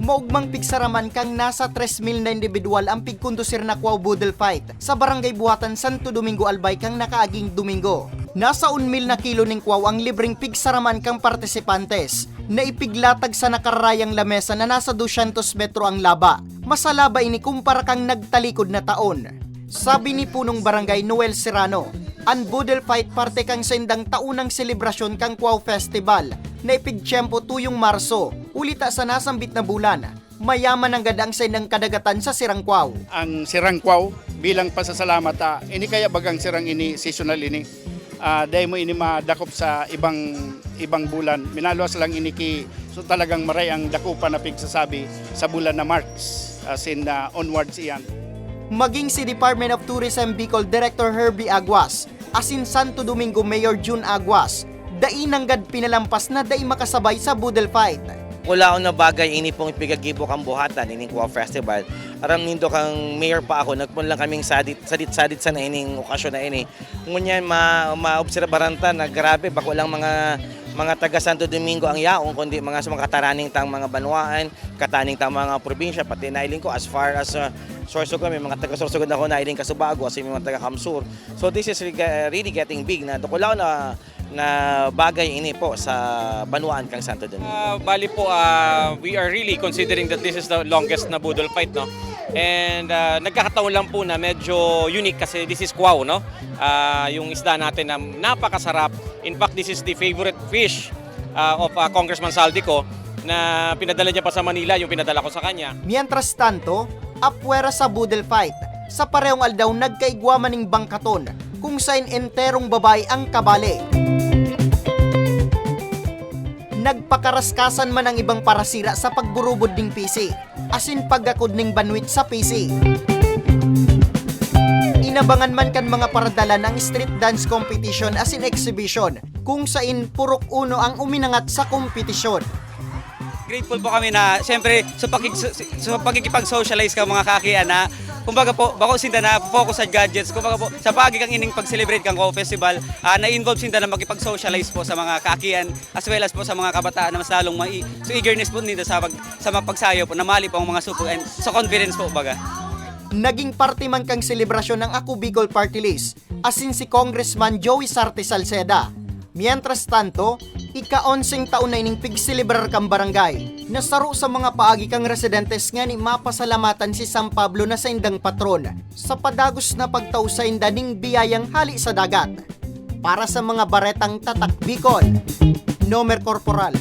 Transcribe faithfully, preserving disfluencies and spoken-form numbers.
Maugmang pigsaraman kang nasa tres mil na indibidwal ang pigkondusir na Kwaw Boodle Fight sa Barangay Buhatan, Santo Domingo, Albay kang nakaaging Domingo. Nasa un mil na kilo ning kwaw ang libreng pigsaraman kang partisipantes na ipiglatag sa nakararayang lamesa na nasa dusyentos metro ang laba. Mas halaba ini kumpara kang nagtalikod na taon. Sabi ni Punong Barangay Noel Serrano, an Boodle Fight parte kan saindang taunang selebrasyon kan Kwaw Festival na ipigtiyempo tuyong Marso, huli ta sa nasambit na bulan, mayaman nanggad ang saindang kadagatan sa sirang kwaw. Ang sirang kwaw, bilang pasasalamat, ah, ini kaya bagang sirang ini, seasonal ini. Ah, dai mo ini madakop sa ibang, ibang bulan. Minaluwas lang ini ki, so talagang maray ang dakupan na pigsasabi sa bulan na March, as in, ah, onwards iyan. Maging si Department of Tourism Bicol Director Herbie Aguas, asin Santo Domingo Mayor Jun Aguas, dai nanggad pinalampas na dai makasabay sa Boodle Fight. Kulaon na bagay ini pong ipigagibok ang buhatan ining Kwaw Festival. Aram nindo, kang mayor pa ako, nagpoon lang kaming sadit, sadit-sadit sa na ining okasyon na ini. Ngunyan, ma-, maobserbaran ta na grabe, bako lang mga, mga taga Santo Domingo ang yaon, kundi mga sa mga kataraning tang mga banwaan, kataning tang mga probinsya, pati nailing ko, as far as, uh, Sorsogon, may mga taga Sorsogon ako nailing kasubago, as in, may mga taga Kamsur. So, this is rega-, really getting big na, dakulaw na, na bagay ini po sa banwaan kang Santo Domingo. Ah, bali po, ah, we are really considering that this is the longest na boodle fight, no? And, ah, nagkakataon lang po na medyo unique kasi this is kwaw, no? Ah, yung isda natin na napakasarap. In fact, this is the favorite fish, ah, of, ah, Congressman Zaldy Co na pinadala niya pa sa Manila yung pinadala ko sa kanya. Mientras tanto, apwera sa boodle fight, sa parehong aldaw nagkaigwa man ning bangkaton, kung sain enterong babae ang kabali. Nagpakaraskasan man ang ibang parasira sa pagburubod ning pisi, asin paggakod ning banwit sa pisi. Inabangan man kan mga paradalan ang street dance competition asin exhibition, kung sain purok uno ang uminangat sa kompetisyon. Grateful po kami na, siyempre, sa pakig-, sa, sa pakikipag-socialize ka mga kaakian na, kumbaga po, bako sinda na focus sa gadgets. Kumbaga po, sa paagi kang ining pag-celebrate kang Kwaw Festival, ah, na-involve sinda na makipag-socialize po sa mga kaakian, as well as po sa mga kabataan na mas lalong mai-, so eagerness po nila sa pag-, sa mga pagsayaw po, na mali po ang mga supog and sa confidence po, baga. Naging parte man kang selebrasyon ng Ako Bicol Party List, asin si Congressman Joey Sarte Salceda. Mientras tanto, ika-onseng taon na ining pigselebrar kan barangay, na saro sa mga paagi kan residentes ngani mapasalamatan si San Pablo na saindang patron sa padagos na pagtao sainda ning biyayang hale sa dagat. Para sa mga baretang Tatak Bicol, Nomer Corporal.